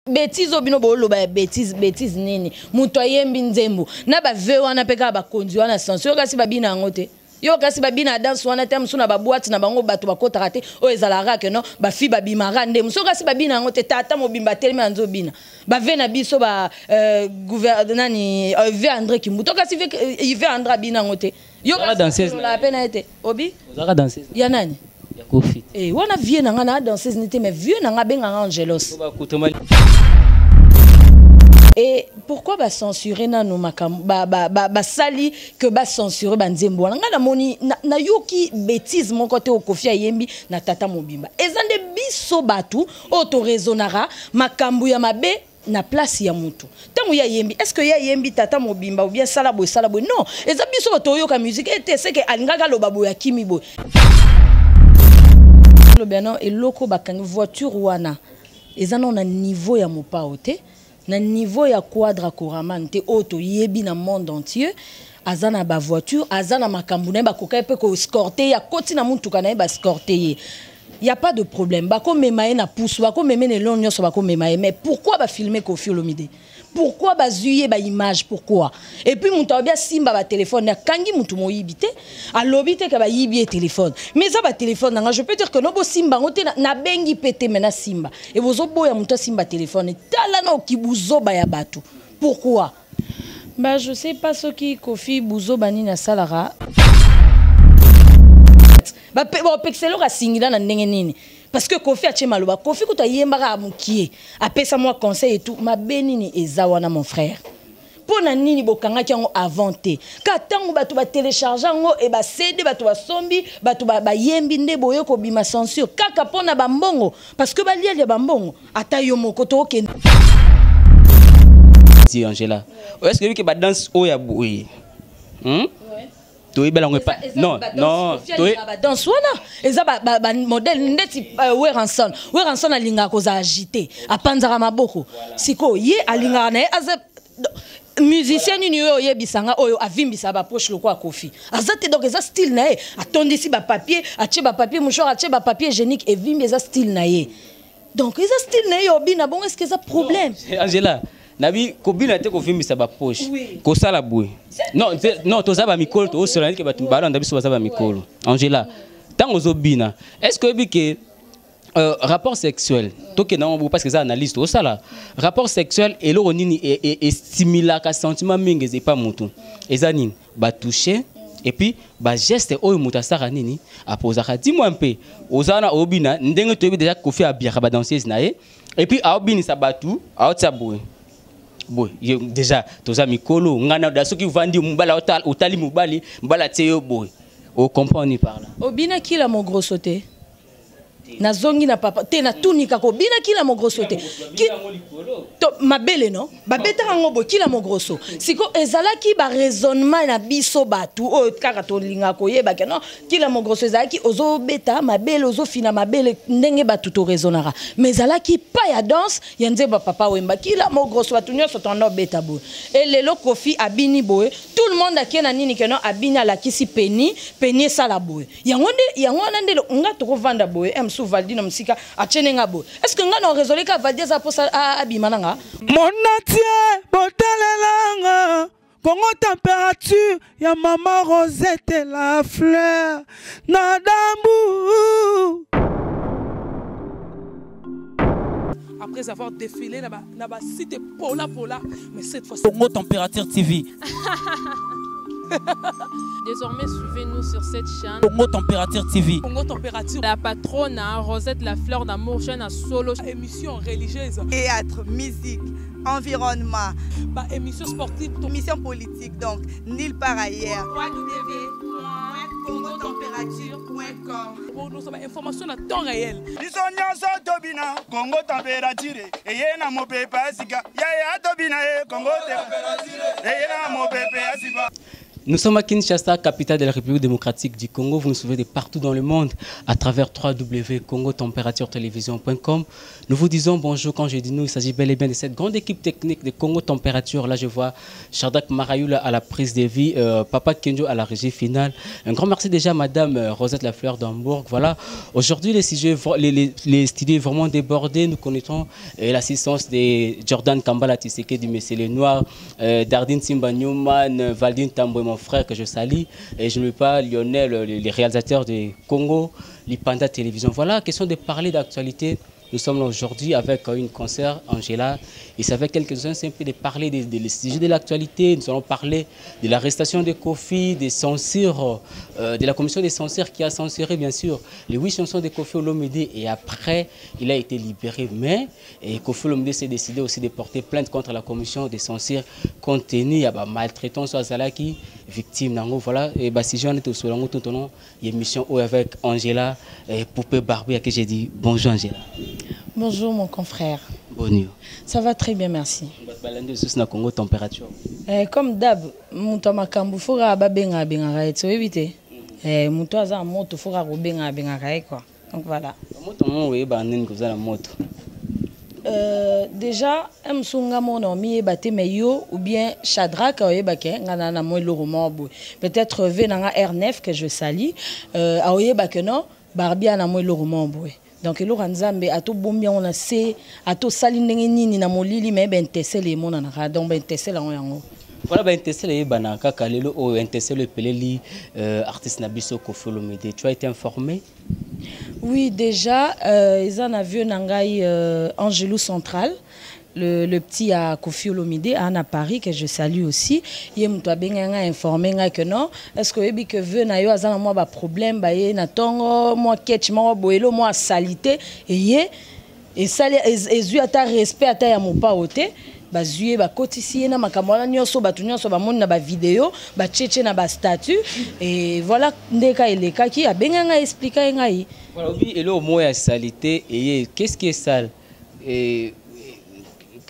Betise oyo bino boloba ya betise, betise nini? Moto ayembi nzembo na ba vœux wana mpe kaka bakonzi wana sense oyo kasi babina yango te. Yo kasi babina ya danse wana te, mosusu na ba boîte na bango bato bakotaka te, oyo ezalaka ke non ba fille babimaka nde mosusu kasi babina yango te. Tata mobimba atelemi anzo bina ba vœux na biso ba nani vœux André Kimbuto kasi vœux André abina yango te. Yo kasi olola pe na ye te obi ozalaka danseuse ya nani? Ya Koffi. Eh wana vieux na nga na danseuse ni te, mais vieux na nga benga nga Angelos. Et pourquoi ba censurer nanu makambo ba ba ba basali que ba censurer ba nzembo wana? Nga na moni na, na yoki bêtise moko te Koffi ayembi na tata mobimba. Eza nde biso batu oyo to raisonnera makambo ya mabe na place ya mutu. Tango ya yembi, est-ce que ya yembi tata mobimba ou bien sala boye sala boye? Non, eza biso bato oyoka musique ete c'est que alingaka loba boye akimi boye. Loba non eloko bakangi voiture wana eza non na niveau ya mopao te, na niveau ya Quadra Koraman te oyo toyebi na monde entier. Aza na ba voiture, aza na makambo na ye, bakoka ye pe ko escorter ye, akoti na mutuka na ye ba escorter ye. Y a pas de problème. Bako mema ye na pusu, bako meme na elongo nyonso, bako mema ye. Mais pourquoi ba filmer Koffi Olomide? Pourquoi ba zui ye ba image? Pourquoi? Et puis mutu abia simba ba téléphone, akangi mutu moyibi te, alobi te ka ba yibi ye téléphone. Mais ça ba téléphone nanga, je peux dire que no bo simba ngo te na bengi pete mais na simba. Et bozo boya mutu simba téléphone. Tala na okibuzoba ya batu. Pourquoi? Bah je sais pas ce qui Koffi buzoba nini asalaka. Ba pe ba pexelo ka singila na ndenge nini? Parce que Koffi atie maloba, Koffi kuta yembaka mukie, apesa moi conseil et tout, mabe nini eza wana mon frère. Pona nini bokangaki yango avant te? Ka tango bato ba télécharger yango et ba CD bato ba sombi, bato ba yembi nde boye ko bima censure kaka pona ba mbongo, parce que ba lia ba mbongo ata yo moko to okende. Di Angela, est-ce que ba danse oya boye? Toyebela yango epa non non ba danse wana eza ba modèle ndeti Werrason. Werrason alingaka kozala agité, apanzaka maboko. Siko ye alingaka na ye aza musicien nini oyo oyebisanga oyo avimbisa ba poche lokola Koffi. Aza te, donc eza style na ye. Atondisi ba papier, atie ba papier mouchoir, atie ba papier hygiénique, evimbi eza style na ye. Donc eza style na ye obina bongo, est-ce que eza problème? Non, Angela, nabi kobina te kovimbisa ba poche. Kosala boye. Non, non, toza ba mikolo to osola ke bato balanda biso baza ba mikolo. Angela, tango ozobina, est-ce que oyebi ke rapport sexuel, toke na yango parce que ça analyse to sala. Rapport sexuel eloko nini estimulaka sentiment mingi eza pa mutu. Eza nini? Ba toucher et puis ba geste oyo mutu asaka nini? Apozaka. Dis-moi un peu. Ozana obina ndenge toyebi déjà Koffi abiaka ba danseuse na ye et puis aobinisa batu aotia boye. Boye, ye, déjà toza mikolo ngana da soki vandi mobali otali mobali, mobali atie yo boye. O comprendre ni par là. Obina kila mo grosso te. Nazongi na papa te na tunika ko bina kila mo grosso te. Ki to mabele no babetaka ngo boye kila mo grosso. Siko ezalaki ba raisonnement na biso batu oyo kaka tolinga koyeba ke non kila mo grosso ezalaki ozobeta mabele ozofina mabele ndenge batu to raisonnaka. Mais ezalaki pa ya danse ya nzembo ya papa Wemba kila mo grosso batu nyonso tondo beta boye. Et lelo Koffi abini boye tout le monde akie na nini ke non abini alakisi peni peni esala boye. Yango nde, yango wana nde nga tokovanda boye, eh, mosusu Valdi na mosika atiene nga boye. Est-ce que nga na raisonner ka Valdi aza posa abima na nga? Monatie botalelanga Congo température ya maman Rosette la fleur na dambu. Après avoir défilé na ba cité Pola Pola, mais cette fois Congo Température TV. Désormais, suivez-nous sur cette chaîne. Congo Température TV. Congo Température. La patronne, hein, Rosette la fleur d'amour, chaîne à solo. Émission religieuse. Théâtre, musique, environnement. Bah, émission sportive. Émission politique, donc, nulle part ailleurs. www.congotemperature.com. Pour nous, information à temps réel. Biso nyonso tobina Congo Température eye na mopepe ya sika. Ya ya tobina ye Congo Température eye na mopepe ya sika. Nous sommes à Kinshasa, capitale de la République démocratique du Congo. Vous nous suivez de partout dans le monde à travers www.congotempératuretelevision.com. Nous vous disons bonjour quand je dis nous, il s'agit bel et bien de cette grande équipe technique de Congo Température. Là, je vois Shardak Marayula à la prise de vie, Papa Kenjo à la régie finale. Un grand merci déjà à Madame Rosette Lafleur d'Hambourg. Voilà, aujourd'hui, les sujets, les studios sont vraiment débordés. Nous connaissons l'assistance de Jordan Kambala Tshisekedi du Messele Noir, Dardine Simba Newman, Valdine Tambwe, mon frère que je salue, et je n'oublie pas Lionel, le réalisateur de Congo, Lipanda Télévision. Voilà, question de parler d'actualité. Nous sommes là aujourd'hui avec une concert, Angela, et ça fait quelques-uns simple de parler des sujets de l'actualité. Nous allons parler de l'arrestation de Koffi, des censures, de la commission des censures qui a censuré, bien sûr, les 8 chansons de Koffi Olomide, et après, il a été libéré. Mais et Koffi Olomide s'est décidé aussi de porter plainte contre la commission des censures compte tenu à maltraitance soit Zalaki, victime. Nango, voilà, et bah, si j'en ai tout sur le tout au long, il y a une mission avec Angela, et Poupée Barbie, à qui j'ai dit bonjour Angela. Bonjour mon confrère. Bonjour. Ça va très bien, merci. Congo température. Comme d'hab, moto makambu fora ba benga benga ra etso éviter. Moto aza moto fora ko benga benga ra quoi. Donc voilà. Moto mo we ba nini ko za na moto. Déjà msunga mo na mi bate mais yo ou bien Shadrach oyeba ke ngana na mo eloko mo boye. Peut-être ve na nga R9 que je salue, oyeba ke non Barbie na mo eloko mo boye. Donc eloko nzambe ato bombi on a se ato sali ndenge nini na molili mais ben tesele mona na ra donc ben tesele yango. Voilà ben tesele bana kaka lelo o intesele peleli artiste na biso Koffi Olomide. Tu as été informé? Oui, déjà ils en a vu nangai Angelou Central. Le petit à Koffi Olomide, à Paris, que je salue aussi. Il y a un informé que non. Est-ce que vous que veut na yo azana moi ba problème ba ye na tongo moi ketch moi boelo moi salité et ye et sali et zu ata respect ata ya mopa ote ba zuye ba kotisi na makambo wana nyonso bato nyonso ba moni na ba vidéo ba tchétché na ba statut et voilà ndeka eleka ki abenga nga expliquer ngai. Voilà obi elo moi ya salité et qu'est-ce qui est sale et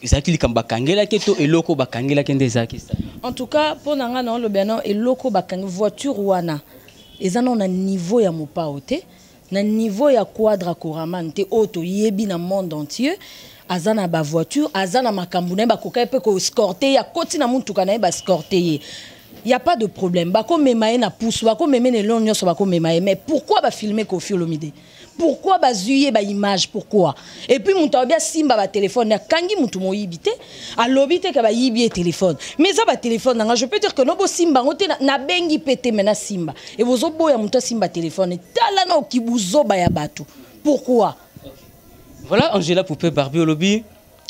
ezalaki likambo bakangelaki to eloko bakangelaki nde ezalaki sale? En tout cas mpo na nga na oloba no eloko bakangi voiture wana eza nano na niveau ya mopao te, na niveau ya quadra koraman te oyo toyebi na monde entier. Aza na ba voiture, aza na makambo na ye, bakoka ye mpe koescorte ye, akoti na mutuka na ye, baescorte ye. Y a pas de problème. Bako mema ye na pousse, bako mema na eloko nyonso, bako mema ye. Mais pourquoi ba filmer Koffi Olomide? Pourquoi ba zuye ba image? Pourquoi? Et puis mutu abia simba ba téléphone, ya kangi mutu moyibi te, alobi te ka ba yibi ye téléphone. Mais ça ba téléphone nanga, je peux dire que no bo simba ngote na bengi pété mais na simba. Et bozo boya mutu simba téléphone, tala na okibuzo ba ya batu. Pourquoi? Voilà Angela Poupée Barbie Olobi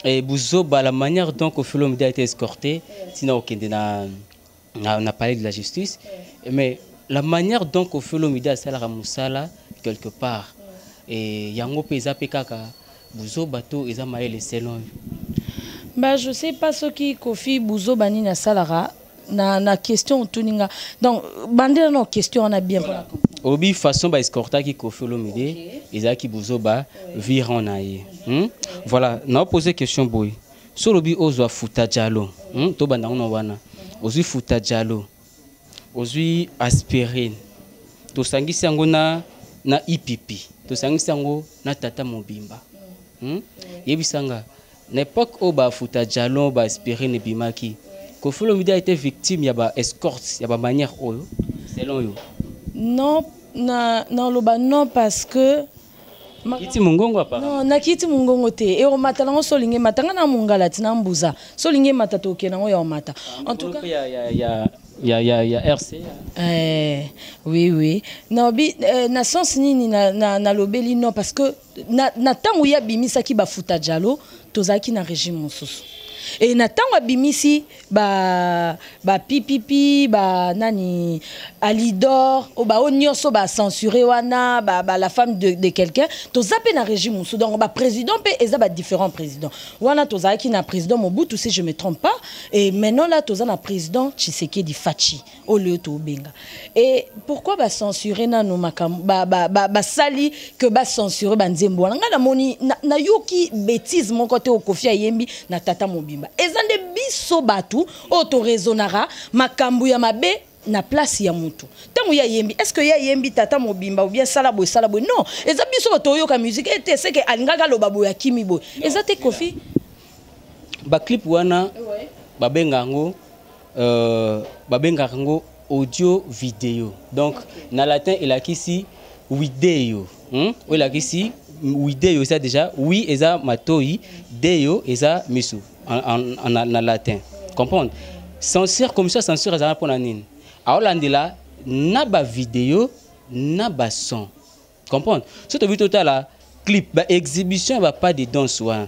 et Bouzo ba la manière dont Koffi Olomide a été escorté, sinon okende na palais de la justice, mais la manière dont Koffi Olomide a sala musala quelque part et yango pe eza pe kaka Bouzo bato eza mayele selon. Bah je sais pas ce qui Koffi Bouzo bani na salara na question tuninga. Donc bandela no question on a bien voilà. Obi façon ba escorta ki Koffi Olomide ezaki Bouzo ba viran na ye. Voilà, na poser question boy. Solobi ozwa futa jalo. To banda ono wana. Ozwi futa jalo. Ozwi aspirine. To sangisi yango na IPP. To sangisi yango na tata mobimba. Yebisanga na époque o ba futa jalo ba aspirine bimaki. Koffi Olomide a été victime ya ba escorte ya ba manière oyo selon yo. Non, na na loba non parce que Kiti mungongo apparemment. Non, na kiti mungongo te. E o mata nango solinge mata nga na mungala tina mbuza. Solinge mata to ke nango ya o mata. En tout cas ya ya ya ya ya ya RC. Oui oui. Na bi na sens nini na lobeli non parce que na tango ya bimisaki ba futa jalo tozaki na régime mosusu. Et na tango abimisi ba pipipi ba nani Alidor o ba nyonso ba censuré wana ba la femme de quelqu'un toza pe na régime mosusu. Donc ba président pe eza ba différents présidents wana tozalaki na président Mobutu si je me trompe pas et maintenant là toza na président Tshisekedi Fatshi au lieu to benga. Et pourquoi ba censurer nanu makam ba sali que ba censurer ba nzembo wana nga na moni na yoki bêtise mon côté au Koffi ayembi na tata mobimba. Eza nde biso batu oyo toraisonnara makambo ya mabe. na place ya mutu. Ntango ye ayembi, est ce que ye ayembi tata mobimba ou bien sala boye, sala boye? Non, eza biso bato oyoka musique ete seke alingaka aloba boye, akimi boye. Eza te Kofi. Baclip wana babenga yango babengaka yango audio vidéo. Donc na latin elakisi wideo, Oyo elakisi wideo eza déjà wi eza matoi, deo eza misu na latin. Comprendre? Censure, commission ya censure ezala mpona nini? Aolandela na bavideo na bason. Comprendre? So tobi totala clip, baexhibition ya bapas de danse wana,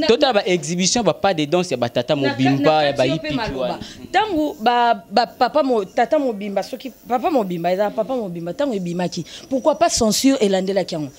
totala baexhibition bapas de danse ya batata mobimba ya bayipipi wana. Ntango bapapa tata mobimba, soki papa mobimba ezala papa mobimba, ntango ebimaki, pourquoi pas censure elandelaki yango?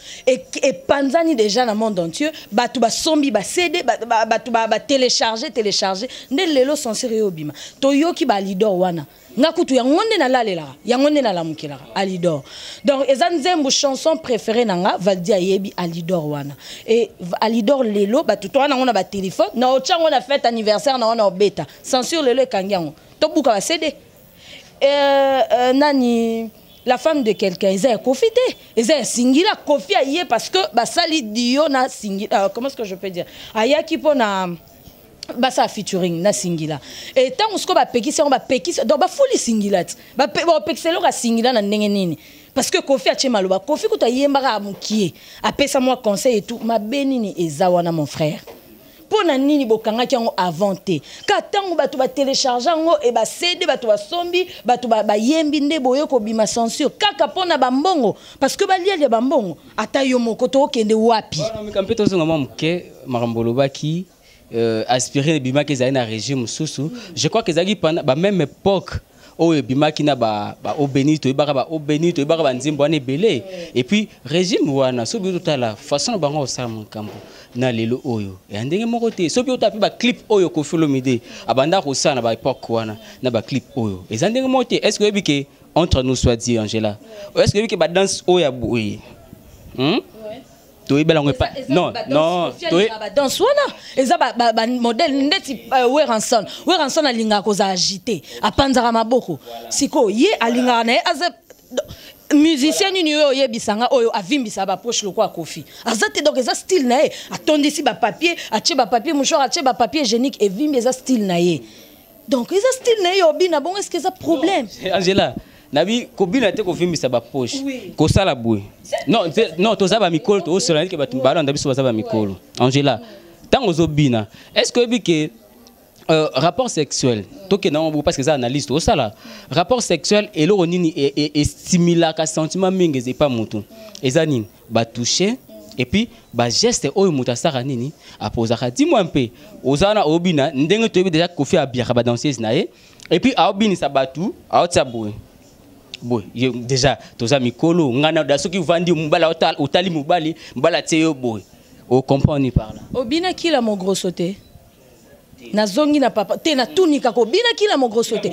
Epanzani déjà na monde entier, bato basombi baCD, bato batélécharge télécharge, nde lelo censure eyo obima. Toyoki balidor wana, nga kutu yango nde nalalelaka, yango nde nalamukelaka Alidor. Donc eza nzembo, chanson préféré na nga. Valdi ayebi Alidor wana. E Alidor lelo bato toa nango na batelefone, na otya yango na fête anniversaire na wana, obeta. Censure lelo ekangi yango, tobuka baCD. Nani, La femme de quelqu'un eza ya Kofi te, eza ya Singila. Kofi aye parce que basali dio na Singila, comment est-ce que je peux dire, ayaki mpo na basala featuring na Singila. E ntango sikoyo bapekisi yango, bapekisi, donc bafuli Singila ti bapekisa eloko ya Singila na ndenge nini? Parce que Kofi atie maloba. Kofi kutu ayembaka ya mokie, apesa mwa conseil et tout. Mabe nini eza wana, mon frère? Mpo na nini bokangaki yango avant te? Ka ntango bato batélécharge yango e baCD, bato basombi, bato bayembi, nde boye kobima censure kaka mpo na bambongo, parce que balialia bambongo. Ata yo moko, tookende wapi? Meka mpe tozonga mwa moke makambo olobaki. Aspirine ebimaki, ezali na régime mosusu. Je crois que ezalaki pendant bameme époque oyo ebimaki na baobeni. Toyebaka baobeni, toyebaka banzembo wana ebele. Et puis régime wana, soki totala façon na bango kosala makambo na lelo oyo, ya ndenge moko te. Soki otala mpe baclip oyo Kofi Olomide abanda kosala na baépoque wana na baclip oyo, eza ndenge moko te. Est ce que oyebi ke, entre nous soit dit, Angela, est ce que oyebi ke badanse oyo ya boye, Toyebela yango epa non non. Badanse wana eza bamodèle ndeti Werrason. Werrason alingaka kozala agité, apanzaka maboko. Sikoyo ye alingaka na ye aza musicien nini oyo oyebisanga oyo avimbisa bapoche lokola Kofi? Aza te. Donc eza style na ye. Atondisi bapapier, atie bapapier mouchoir, atie bapapier hygiénique, evimbi. Eza style na ye. Donc eza style na ye obina bongo. Est ce que eza problème? Angela, nabi kobina te, kovimbisa bapoche, kosala boye. Non, non, toza bamikolo, tozosola nike bato balanda biso baza bamikolo. Angela, ntango ozobina, est ce que oyebi ke rapport sexuel, tokenda yango parce que eza analyse tosala, rapport sexuel eloko nini estimulaka sentiment mingi eza epa motu? Eza nini? Batouche et puis bageste oyo moto asalaka nini, apozaka. Dis-moi mpe, oza wana obina ndenge toyebi déjà Kofi abiaka badanseuse na ye, et puis aobinisa bato, aotia boye boye. Déjà toza mikolo, ngai na soki ovandi mobali, otali mobali, mobali atie yo boye, ocomprendre par là? Obina kila mogroso te. Nazongi na papa te, natuni kaka, obina kila mogroso te?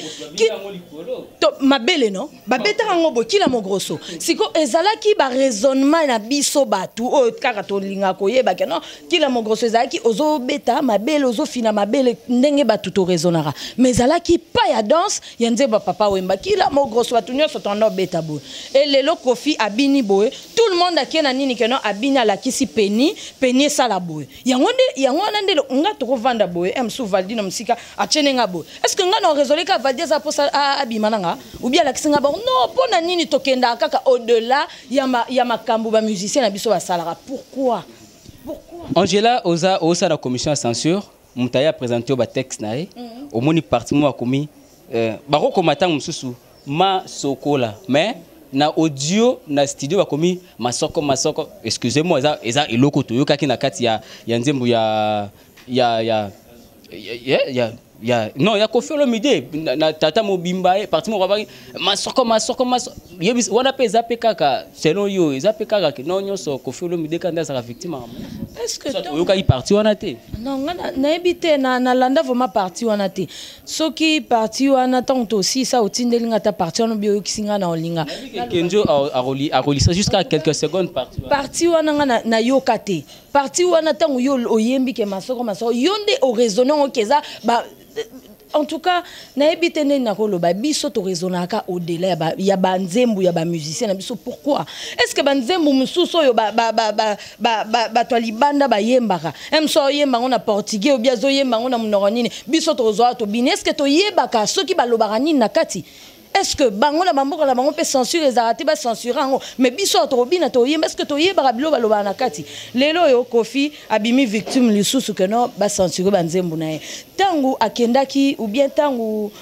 To mabele no babetaka yango boye, kila mogroso. Siko ezalaki baraisonnement na biso bato oyo kaka tolingaka koyebaka non, kila mogroso ezalaki ozobeta mabele, ozofina mabele, ndenge bato toraisonnaka. Mais ezalaki pa ya danse ya nzembo ya Papa Wemba, kila mogroso. Bato nyonso tonda obeta boye. E lelo Kofi abini boye, tout le monde akie na nini ke non, abini, alakisi peni peni, esala boye. Yango nde yango wana nde nga tokovanda boye. Mosusu Valdi na mosika atie nga boye, est ce que nga na oraisonne ka Valdi aza mposa abima na nga ou bien alakisi nga bango? Non. Mpo na nini tokendaka kaka au delà ya makambo bamusicien na biso basalaka? Pourquoi, pourquoi? Angela, oza osala commission ya censure, moto aye aprésente yo batexte na ye, omoni parti moko akomi bakokoma ntango mosusu masokola, mais na audio na studio bakomi masoko masoko. Excusez moi, eza eloko toyokaki na kati ya nzembo ya non, ya Kofi Olomide na tata mobimba ye, parti moko abaki masoko masoko masoko. Yebi wana mpe eza mpe kaka selon yo, eza mpe kaka ke non, nyonso Kofi Olomide kaka nde azalaka victime? Est-ce que oyokaki parti wana te? Non, nga nayebi te, nalanda vraiment parti wana te. Soki parti wana, ntango tosisa, otindeli nga ata parti wana, obi oyokisi nga na olinga. Kenjo akolisa jusqu'à quelques secondes parti wana. Parti wana nga nayoka te. Parti wana, ntango yo oyembi ke masoko masoko, yo nde oraisonne yango ke eza ba En tout cas, nayebi te ndenge nakoloba. Biso toraisonnaka au-delà ya banzembo ya bamusicien na biso. Pourquoi est ce que banzembo mosusu oyo bato ya libanda bayembaka, mosu aoyemba yango na portugais, obi azoyemba yango na monoko nini, biso tozwaka tobini? Est ce que toyebaka soki balobaka nini na kati? Est ce que bango na bamboka na bango mpe censure ezalaka te, bacensure yango? Mais biso awa tokobina, toyemba, est ce que toyebaka bilo balobaka na kati? Lelo oyo Kofi abimi victime lisusu ke no bacensure banzembo na ye. Ntango akendaki ou bien ntango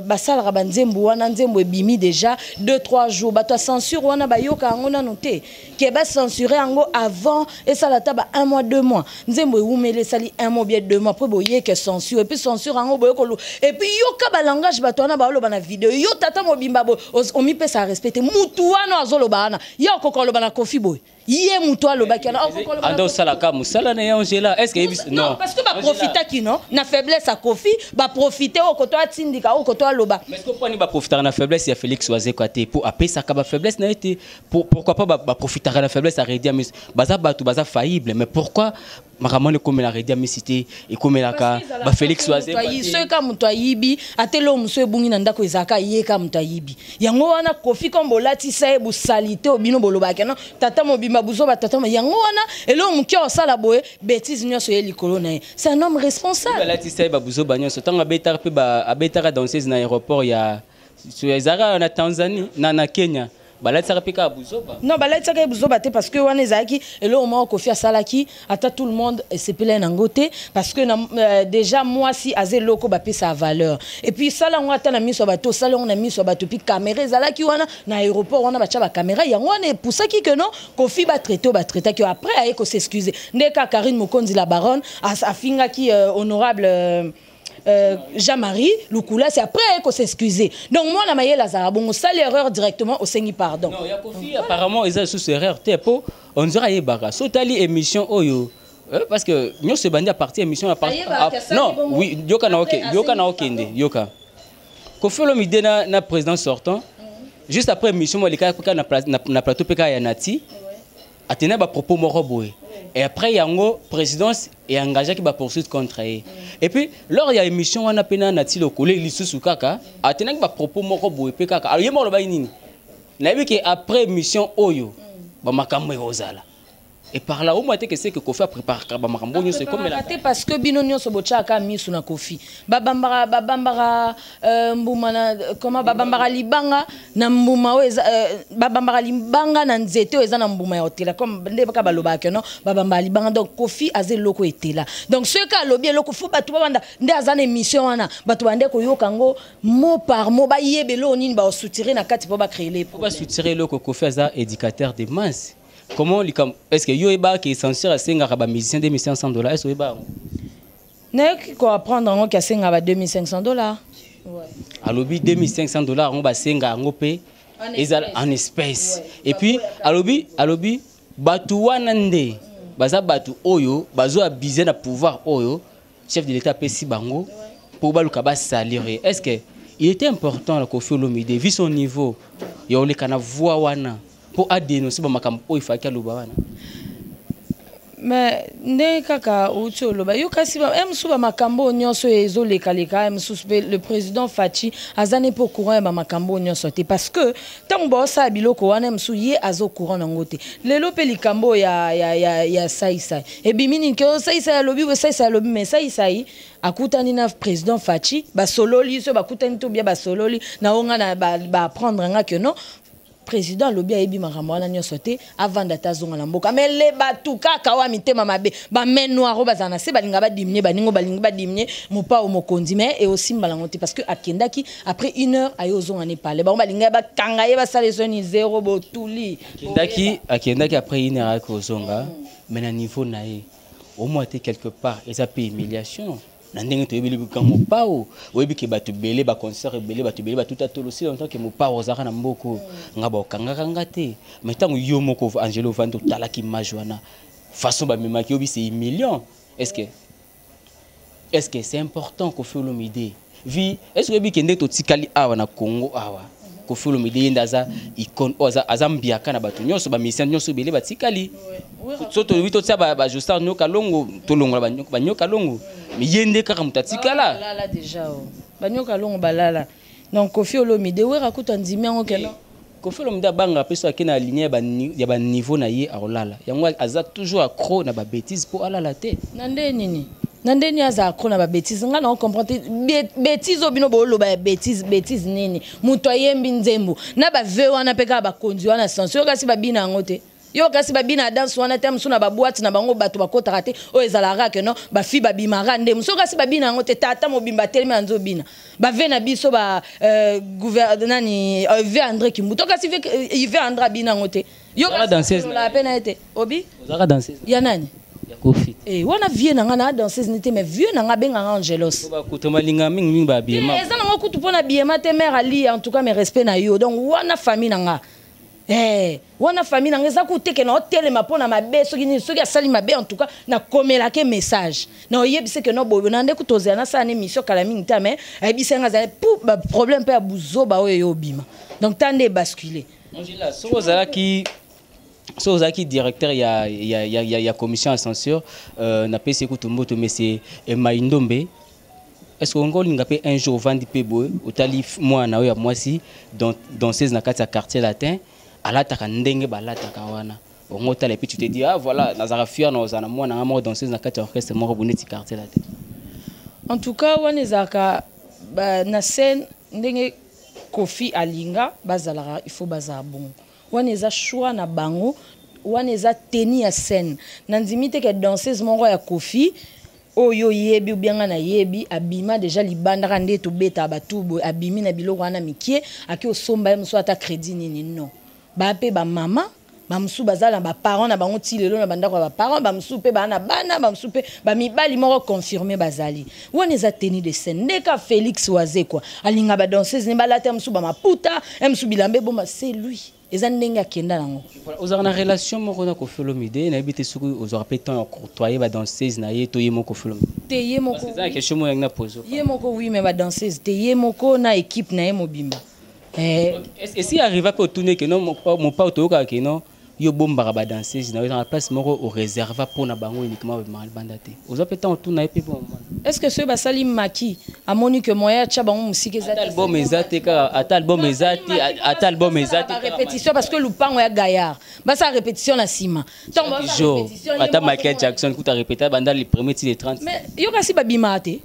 basalaka banzembo wana, nzembo ebimi déjà 2 3 jours, bato ya censure wana bayoka yango nano te ke bacensure yango. Avant esala ata ba 1 mois, 2 mois, nzembo ewumeli, esali 1 mois bien 2 mois, après boyeke censure. Et puis censure yango boye kolu, et puis yoka balangage bato wana baoloba na video. Yo tata mobimba boye, omipesa respecte mutu wana azoloba wana, ye okoka oloba na Kofi boye? Ye mutu alobaki wana, okoka oloba na Anda osalaka mosala na ye, Angela, est ce que yebisi? Non, parce que baprofitaki no na faiblesse ya Kofi, baprofite oyo koto atindika, oyo koto aloba. Mais est ce que mponi baprofitaka na faiblesse ya Félix Wazekwa te, po apesaka bafaiblesse na ye te? Pourquoi pas baprofitaka na faiblesse ya Reddy Amisi? Baza bato baza faillible, mais pourquoi makambo wana ekomela Reddy Amisi te, ekomelaka bafélix Wazekwa te? Soki ka moto ayibi, ate eloko mosusu ebungi na ndako, ezalaka ye ka moto ayibi yango wana. Kofi, comme bolatisa ye bosali te, bino bolobaka no tata mobimba buzoba tata yango wana, eloko moke osala boye, bétise nyonso ye likolo na ye. C'est un homme responsable. Balatisa ye babuzoba nyonso. Ntango abetaka mpe abetaka danseuse na aéroport ya ezalaka na Tanzanie, na Kenya, balatisaka mpe kaka buzoba. Non, balatisaka ye buzoba te, parce que wana ezalaki eloko moko Kofi asalaki, ata tout le monde esepelai nango te, parce que déjà mwasi aza eloko bapesa valeur. Et puis sala yango ata na miso ya bato, osala yango na miso ya bato, puis caméra ezalaki wana na aéroport wana, batya bacaméra yango wana, epusaki ke non, Kofi batraite oyo batraitaki. Après aye kos'excuse nde ka Karine Mokonzi la baronne afingaki honorable Jean-Marie Lukulasi. Après aye kos'excuser. Donc mwana mayele azalaka bongo, osali erreur, directement osengi pardon. Non, ya Kofi apparemment eza lisusu erreur te, po on dirait ayebaka. So otali émission oyo, parce que nyonso ebandi à partir émission à Ayebaka, asali non bongo. Oui, yoka na Après, oke, yoka na asengi okende. pardon. Yoka Kofi Olomide na président sortant, juste après émission mo elekaka kaka na plateau mpe kaka ya Nati, atena bapropos moko boye, et après yango présidence eengageaki bapoursuite contre ye. Et puis lors ya émission wana mpe na Nati Lokole lisusu kaka atenaki bapropos moko boye mpe kaka. Alors ye moko alobaki nini? Nayebi ke après émission oyo bamakambo ekozala. Et par là au moins te que c'est que Kofi apréparaka bamakambo nyonso Préparaka ekomelaka. te, parce que bino nyonso botyaka misu na Kofi. Babambaka mbuma na, comment, babambaka libanga na mbuma oyo eza, babambaka libanga na nzete oyo eza na mbuma ya otela, comme nde kaka balobaka no babambaka libanga. Donc Kofi aza eloko etela. Donc soki alobi eloko, fo bato babanda nde aza na émission wana, bato bande koyoka yango mot par mot, bayeba eloko nini baosutire na kati mpo bacréer. Po basutire eloko. Kofi aza éducateur de masse. Comment likambo, est ce que yo oyebaka ke censure asengaka bamusicien 2500 dollars? Est ce oyeba yango? Nayoki koapprendre yango ke asengaka ba 2500 dollars. Alobi 2500 dollars yango basenga yango mpe ezala en espèce. Et puis alobi bato wana nde baza bato oyo bazo abuser na pouvoir oyo chef de l'État apesi bango mpo baluka basalir ye. Est ce que il était important na Kofi Olomide, vu son niveau ya oleka na voix wana, mpo adénonce bamakambo oyo efaki aloba wana? Mais ndenge kaka outi oloba yo, kasi mosusu bamakambo oyo nyonso ezolekaleka, mosusu mpe le président Fatshi aza ne mpe courant ya bamakambo oyo nyonso te, parce que ntango baosala biloko wana, mosusu ye aza courant nango te. Lelo mpe likambo ya Saisai ebimi nini? Ke Saisai alobi boye, Saisai alobi, mais Saisai akutani na président Fatshi, basololi so bakutani to bia basololi na oyo nga na baapprendre nga ke non, président alobi ayebi makambo wana nyonso te, avanda te, azonga na mboka. Mais le bato kaka oyo mitema mabe, bamain noire oyo bazala na se, balinga badiminuer baningo, balingi badiminuer Mopao Mokonzi, mais eosimba yango te, parce que akendaki, après une heure aye ozonga ne pale. Bango balinga bakanga ye, basala esoni zéro botuli. Akendaki après une heure ayaki kozonga, mais na niveau na ye omoi te, quelque part eza mpe humiliation na ndenge toyebi likambo Mopao. Oyebi ke bato ebele, baconcert ebele, bato ebele batuta tolo si longtemps ke Mopao ozalaka na mboka nga, bakangaka nga te. Mais ntango yo moko Angelo ovandi, otalaki image wana, façon bamemaki yo, c'est humiliant. Est ce que c'est important? Kofi Olomide vi, est ce que oyebi ke nde totikali awa na Congo awa, Kofi Olomide ye nde aza icône oyo aza mbiaka na bato nyonso, bamusicien nyonso ebele batikali? So tolobi totia bajostar Nyoka Longo, tolongola Banyoka Longo. Ye nde kaka moto atikala. Balala déjà o. Banyoka longo balala. Donc Koffi Olomide Wera kutu andimi yango ke non. Koffi Olomide abanga mpe so ake na ligne ya baniveau na ye, akolala. Yango aza toujours accro na babétise mpo alala te. Na nde nini? Na nde nini aza accro na babétise? Nga na comprendre te. Bétise oyo bino booloba ya bétise, bétise nini? Moto ayembi nzembo na baveu wana mpe kaka bakonzi wana sanso yo kasi babina yango te. Yo kasi babina ya danse wana te. Mosusu na baboîte na bango, bato bakotaka te. Oyo ezalaka ke non, bafi babimaka nde mosusu kasi babina yango te. Tata mobimba atelemi, anzobina bave na biso ba nani, ve André Kimbuto, kasi ve André abina yango te. Yo Ozalaka danseuse na kasi mpe na ye te obi. Ozalaka danseuse ya nani? Ya Koffi. Eh, wana vieux na nga na danseuse ni te, mais vieux na nga abenganga Angelos. Bakuta balinga mingimingi babiema. Te, eza nango kutu mpo na biema te. Mare Ali, en tout cas mes respect na yo. Donc wana famille na nga. Eh, wana famille na nga eza kuteke na otelema mpo na mabe. Soki nini, soki asali mabe, en tout cas nakomelake message na oyebisi ke no boye na nde kutu ozela nasala na émission kala mingi te. Mais ayebisi nga azali pu baproblème mpe ya buzoba oyo eyo obima. Donc ta nde ebascule. Angela, soki ozalaki directeur ya commission ya censure, napesi kutu mboto, mais Mai Ndombe, est ce que ongo olinga mpe un jour ovandi mpe boye, otali mwana oyo ya mwasi danseuse na kati ya Quartier Latin, alataka ndenge balataka wana, ongo otala et puis tu te dis: ah voilà, nazalaka fier na ozala na mwana nga moko danseuse na kati ya orchestre moko boye neti Quartier Latin? En tout cas wana ezalaka na scène ndenge Koffi alinga bazalaka, il faut bazala bongo. Wana eza choix na bango, wana eza tenue ya scène. Nandimi te ke danseuse moko ya Koffi oyo oyebi obianga nayebi abima déjà libandaka nde tobetaka batu boye, abimi na biloko wana mikie, ake osomba ye mosusu ata crédit nini. Non, baa mpe bamama bamosusu baza na baparent na bango ti lelo na bandako ya baparent, bamosusu mpe baa na bana, bamosusu mpe bamibali moko confirme bazali. Wana eza tenue de scène. Ndeka Félix Wazekwa alinga badanseuse ne balata ya mosusu bamaputa ya mosusu bilamba eboma. C'est lui, eza ndenge akenda nango. Voilà, ozalaka na relation moko na Koffi Olomide. Nayebi te soki ozwaka mpe temps ya côtoyer badanseuse na ye to ye moko Koffi Olomide. Te, ye moko. Eza na question moko yangi na pose. Ye moko oui, mais badanseuse te. Ye moko na équipe na ye mobimba. Eh, esi arriva mpe otuni ke non, mopa toyokaka ke non, yo bombaka badanseuse na yo na place moko, oreserva mpo na bango uniquement, babimaka libanda te. Ozwa mpe ntango otuna ye mpe bon? Est ce que soki basali maki, amoni ke moyen atya bango mosika eza ata album eza te kaka, ata album eza te, ata album eza te. Répétition, parce que lupango ya gaillard, basala répétition na nsima. Ntango basala jour répétition, ye ata moko Michael Jackson kuta répéta banda le premier ti le 30. Mais yo kasi babimaka te,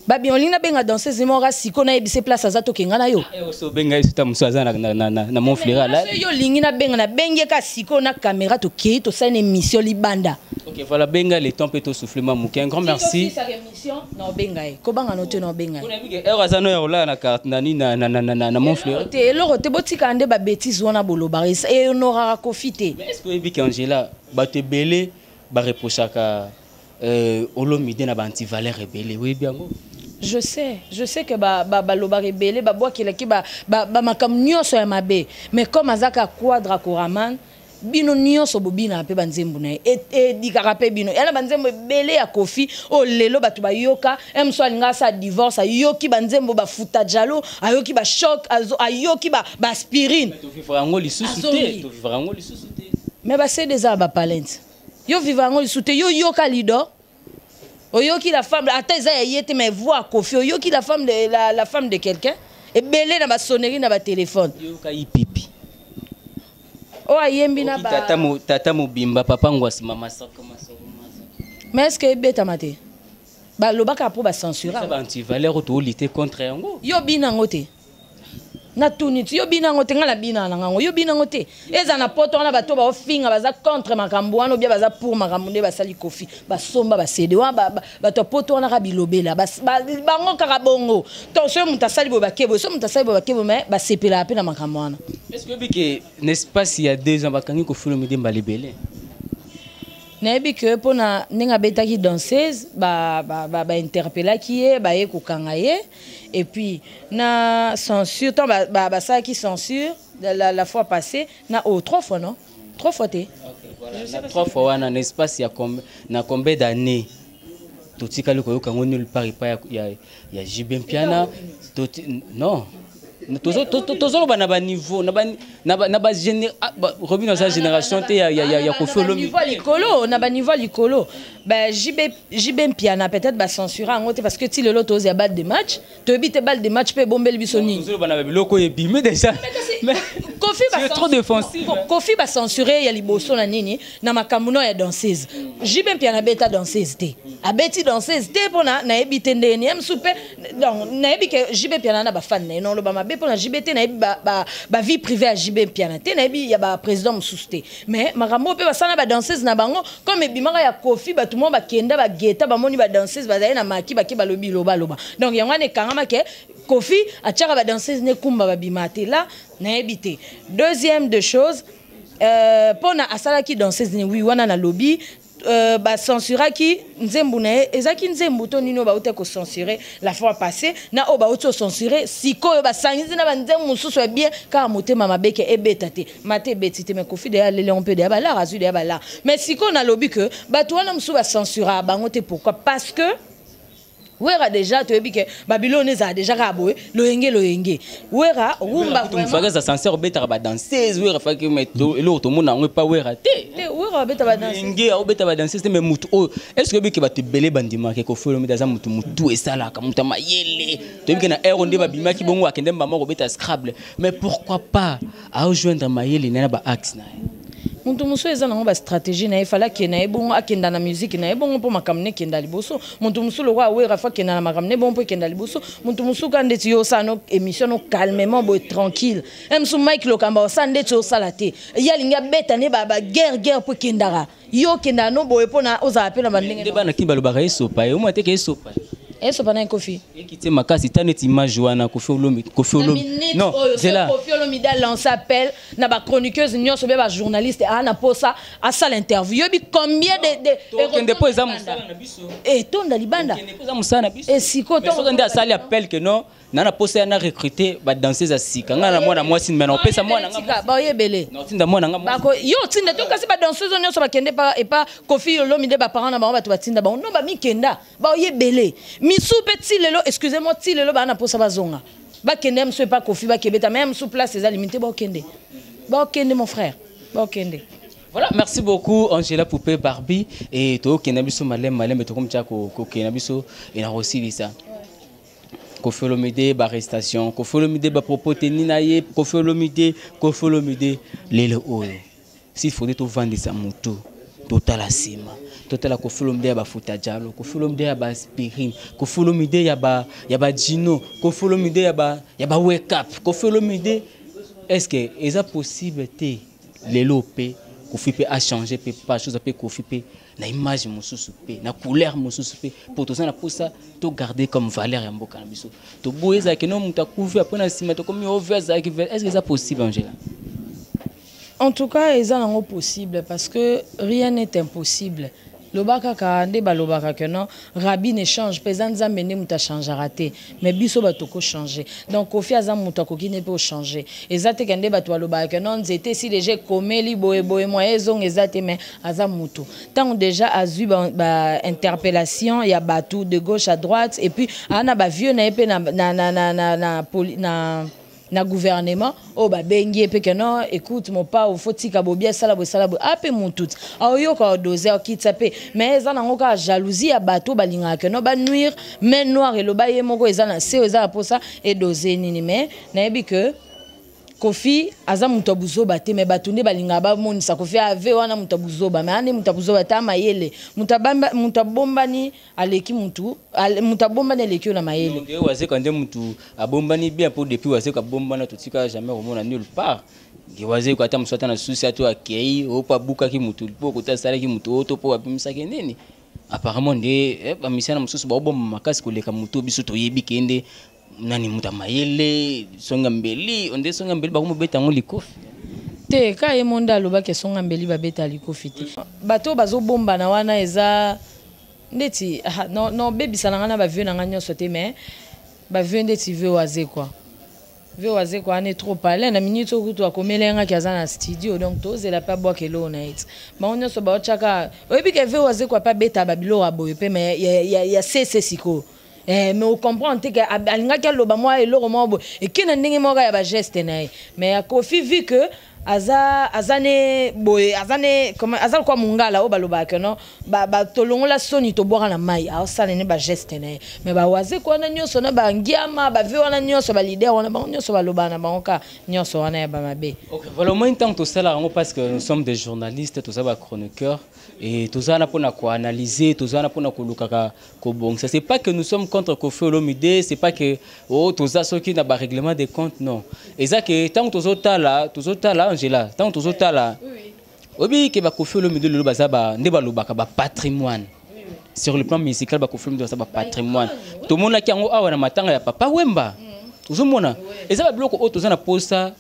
babima. Olingi nabenga danseuse moko siko, nayebise place aza, tokenga na yo. Oso obenga ye suta mosusu aza na Mont Fleury ala. Soki yo olingi nabenga, nabengi ye ka sikoyo na caméra, tokei tosali na émission libanda. Ok, voilà, benga, le temps mpe tosouffle mwa moke. Un grand merci. Tosisaka émission na obenga ye, kobanga no te, na obenga ye. Nayebi ke heure aza no ya kolala na carte nani na Mont Fleury. Te, eloko te. Botikala nde babétise wana bolobaka, ehonoraka Koffi te. Mais est ce que oyebi ke Angela, bato ebele bareprochaka Olomide na baantivaleur ebele? Oyebi yango? Je sais, je sais que balobaka ebele, babwakelaki bamakambo nyonso ya mabe, mais comme azaka Quadra Koraman, bino nyonso bobinaka mpe banzembo na ye, edikaka mpe bino ya na banzembo ebele ya Koffi oyo lelo bato bayoka. E mosu alinga asala divorce, ayoki banzembo bafuta jalo, ayoki bachoc, ayoki baaspirine. Tovivre yango lisusu te. Azongi. Tovivre yango lisusu te. Mais basede eza ya bapalente. Yo viva yango lisusu te. Yo yoka lido, oyoki la femme, ata eza ya ye te, mais voix Koffi, oyoki la femme de, la femme de quelqu'un ebele na basonnerie na batelefone. Yoka ipipi. Oyo ayembi na ba Tata mobimba, papa Ngwasi, mama soko masoko masoko. Mais est ce que ebetama te? Balobaka mpo bacensura. Eza baantivaleur oyo toolite contre yango. Yo bina yango te. Natuni ti yo bina yango te. Ngai nabinaka na ngango, yo bina yango te. Eza na poto wana, bato baofinga baza contre makambo wana, obia baza pour makambo nde basali Koffi. Basomba basede wana, bato ya poto wana kaka bilobela. Bango kaka bongo. To soki moto asali boye, bake boye, soki moto asali boye, bake boye, mais basepelaka mpe na makambo wana. Est ce que oyebi ke na espace ya 2 ans bakangi Koffi Olomide mbala ebele? Nayebi ke mpona ndenge abetaki danseuse, bainterpellaki ye, baye kokanga ye. Et puis na censure, tant basalaki censure la fois passée na oh, trois fois, non, trois fois te. Na trois fois wana, na espace ya na combien d'années, totikali koyoka yango nulle part epai ya JB Mpiana. Non. Tozoloba na baniveau na Robin, aza génération te ya Kofi Olomide. Niveau likolo, na baniveau likolo, ba JB Mpiana, peut-être bacensure yango te, parce que ti lelo tozia balle de match, toyebi te balle de match mpe ebombeli biso nini. Tozoloba na babiloko oyo ebimi déjà. Mais Kofi c'est trop défensif. Kofi bacensure ya liboso na nini? Na makambo no ya danseuse. JB Mpiana abeta danseuse te, abeti danseuse te mpona nayebi te ndeni ye mosusu mpe. Donc nayebi ke JB Mpiana na bafan na ye, noloba mabe mpona JB te. Nayebi bavie privée ya JB Mpiana te, nayebi ya baprésident mosusu te, mais makambo oyo mpe basala na badanseuse na bango, comme ebimaka ya Kofi, bato moko bakenda bageta, bamoni badanseuse bazali na maki, bake balobi lobaloba. Donc yango wana ekangama ke Kofi atiaka badanseuse ne kumba babima te. La nayebi te. Deuxième de chose, mpona asalaki danseuse ne, oui, wana nalobi bacensuraki nzembo na ye. Ezalaki nzembo to nini oyo bauti kocensure la fois passée na oyo bauti kocensure sikoyo, basangisi na banzembo mosusu ya bien, kaka motema mabe ke ebeta te, mate ebeti te. Mais Kofi deya aleli yango mpe deya balara, azwi deya balara. Mais sikoyo nalobi ke bato wana mosusu bacensuraka bango te. Pourquoi? Parce que Wera déjà toyebi ke babilone ezala déjà kaka boye, loyenge loyenge, Wera rumba. Faka eza censeur obetaka badanseuse Wera faki, mais eloko tomona yango epa Wera te. Te, Wera babeta badanseuse. Ndenge aobeta badanseuse te, mais mutu oyo, est ce que oyebi ke bato ebele bandimaka Kofi Olomide aza mutu, mutu esalaka, mutu ya mayele? Toyebi ke na ere nde babimaki bongo, akende mbama kobeta scrable, mais pourquoi pas aojoindre mayele na ye na baaxe na ye? Moto mosusu eza nango bastratégie na ye, fala akende na ye bongo, akenda na musique na ye bongo mpo makambo ne ekenda liboso. Moto mosusu lokwa Awera, fo akenda na makambo ne bongo mpo ekenda liboso. Moto mosusu ka ndeti yo osala no émission no calmement boye, tranquille. E mosusu Mike Lokamba osala ndeti osala te, ye alingi abeta ne baguerre guerre mpo ekendaka. Yo okendaka no boye mpona ozala mpe na bandenge. Nde bana kini balobaka esopa ye, omona teke esopa ye. Esopa na ye Kofi. Ekiti makasi ta neti image wana Kofi Olomi, Kofi Olomi. Non, zela, Kofi Olomide alance appel na bachroniqueuse nyonso mpe bajournaliste, aa na posa asala interview. Yoyebi combien de Tokende mpo eza mosala na biso. Etonda libanda. Tokende mpo eza mosala na biso. Esiko. Soki nde asali appel ke non, na posa ya na recruter badanseuse ya sika, ngai na mwana mwasi, me na opesa mwana nga. Baoyebele. Naotinda mwana nga mwasi. Bako yo otinda to, kasi badanseuse nyonso bakende pa epa Kofi Olomide, baparent na bango bato batinda bango no, bamikenda baoyebele misu mpe ti lelo, excusez moi, ti lelo baa na posa bazonga, bakende ya mosu epa Kofi, bakebeta, mais ya mosu place eza limité. Baokende, baokende, mon frère, baokende. Voilà, merci beaucoup Angela Poupée Barbie. Et tokende biso malem malem, tokomtia kokende biso e na kosilisa. Kofi Olomide baarrestation, Kofi Olomide bapropos teni na ye, Kofi Olomide, Kofi Olomide lelo oyo, s'il faudrait tovandisa motu, totala nsima, totala Kofi Olomide ya bafuta jalo, Kofi Olomide ya baaspirine, Kofi Olomide ya bajino, Kofi Olomide ya ba wake up, Kofi Olomide, est ce que eza possible te lelo mpe Kofi mpe achange mpe pas chose, mpe Kofi mpe na image mosusu mpe na couleur mosusu mpe, mpo toza na mposa togarde comme valeur ya mboka na biso? Toboyi ezalaki no moto akufi, apres na nsima tokomi ove azalaki. Est ce que eza possible, Angela? En tout cas eza nango possible, parce que rien n'est impossible. Loba kaka nde balobaka ke non, rabbi ne change mpe, eza Nzambe nde moto achangeaka te, mais biso bato kochange. Donc Kofi aza moto akoki nde mpe ochange. Eza te ke nde bato balobaka ke non, nzete esi deja ekomeli boyeboye, moye ezonga eza te. Mais aza moto, ntango déjà azwi ba interpellation ya bato de gauche à droite, et puis aa na bavieux na ye mpe na gouvernement oyo babengi ye mpe ke non, écoute, Mopao, fo tika bobi, asala boye, esala boye, ape motu ti aoyoka, odose, akitisa mpe. Mais eza nango kaka jalousie ya bato balingaka ke non, banuire main noire. Eloba ye moko, eza na se oyo eza na mposa edose nini. Mais nayebi ke Kofi aza moto ya buzoba te, mais bato nde balingaka bamonisa Kofi ave wana moto ya buzoba, mais ande moto ya buzoba te, amayele. Moto abombani aleki mutu, moto abombani aleki yo na mayele. Nde Wazeka nde mutu abombani bien, mpo depuis Wazeka abombana, totika jamais komona nulle part nge Wazeka ata mosu ata na susi ato akei oyo mpo abukaki mutu, mpo kota asalaki mutu oyo to mpo abimisaki nini. Apparemment nde bamisana mosusu baobomba makasi koleka motu oyo biso toyebi ke nde nani, moto ya mayele. Songa mbeli onde, songa mbeli bakomobeta yango likofi. Te, ka ye mo nde alobaki esonga mbeli babeta likofi te. Bato oyo bazobombana wana eza ndeti ah, no, no bebisa na ngai na bavieux na ngai nyonso te, mais bavieux ndeti vieux Wazekwa, vieux Wazekwa wana trop palin na minute oyo kutu akomela ye ngaki aza na studio, donc tozela mpe abwaka eloko na ye ti bango nyonso baotiaka. Oyebi ke vieux Wazekwa mpe abeta babiloko ya boye mpe, mais ya sese sikoyo. Eh, mais ocomprendre te ke alingaki aloba mwa eloko moko boye eke na ndenge moko ya bageste na ye. Mais ya Kofi, vu que aza aza ne boye, aza ne comment, aza lokola mongala oyo balobaka ke non, tolongola soni, tobwaka na mai, aosala ne bageste na ye. Mais bawazeko wana nyonso na bangiama bave wana nyonso, baleader wana, bango nyonso balobaka na bango kaka nyonso wana ya bamabe. Ok, voilà, au moins tant que tosala yango, parce que nous sommes des journalistes, toza bachroniqueurs et toza wana mpona koanalyser, toza wana mpona kolukaka kobongisa. C'est pas que nous sommes contre Koffi Olomide, c'est pas que oh, toza soki na barèglement des comptes, non. Eza ke ntango tozotala, tozotala Angela, ntango tozotala, oyebi ke baKoffi Olomide lelo baza nde balobaka bapatrimoine sur le plan musical. BaKoffi Olomide baza bapatrimoine. Tomonaki yango awa na matanga ya Papa Wemba. Ozomona, eza babiloko oyo toza na posa